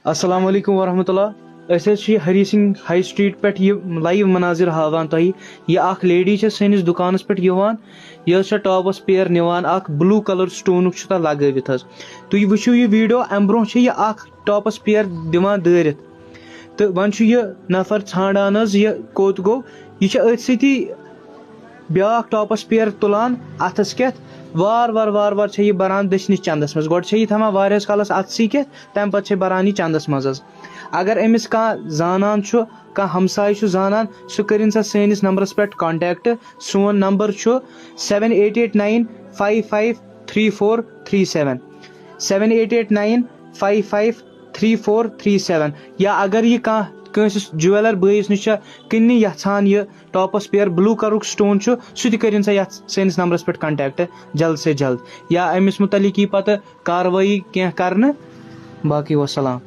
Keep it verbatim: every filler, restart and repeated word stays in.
السلام علیکم ورحمۃ اللہ۔ أسۍ حظ چھِ ہری سنگھ ہائی اسٹریٹ پٮ۪ٹھ یہِ لایِو مناظر ہاوان تۄہہِ۔ یہِ اکھ لیڈی چھےٚ سٲنِس دُکانَس پٮ۪ٹھ یِوان، یہِ حظ چھےٚ ٹاپَس پیر نِوان، اکھ بِلوٗ کَلر سٹونُک چھُ تَتھ لَگٲوِتھ حظ۔ تُہۍ وٕچھِو یہِ ویٖڈیو، اَمہِ برونٛہہ چھےٚ یہِ اکھ ٹاپَس پیر دِوان دٲرِتھ۔ تہٕ وۄنۍ چھُ یہِ نفر ژھانٛڈان حظ، یہِ کوٚت گوٚو۔ یہِ چھِ أتھۍ سۭتی بیٛاکھ ٹاپَس پیر تُلان اَتھَس کٮ۪تھ، وار وار وار وار چھےٚ یہِ بَران دٔچھنِس چَندَس منٛز۔ گۄڈٕ چھےٚ یہِ تھاوان واریاہَس کالَس اَتھسٕے کٮ۪تھ، تَمہِ پَتہٕ چھےٚ بَران یہِ چَندَس منٛز حظ۔ اگر أمِس کانٛہہ زانان چھُ، کانٛہہ ہمساے چھُ زانان، سُہ کٔرِن سا سٲنِس نمبرَس پٮ۪ٹھ contact۔ سون نمبر چھُ seven eight eight nine five five three four three seven، seven eight eight nine five five three four three seven۔ یا اگر یہِ کانٛہہ کٲنٛسہِ جویلر بٲیِس نِش چھےٚ کٕننہِ یژھان یہِ ٹاپس پیر بِلوٗ کلرُک سٹون چھُ، سُہ تہِ کٔرِن سا یتھ سٲنِس نمبرس پٮ۪ٹھ contact جلد سے جلد، یا أمِس مُتعلق یی پتہٕ کاروٲیی کینٛہہ کرنہٕ۔ باقٕے وسلام۔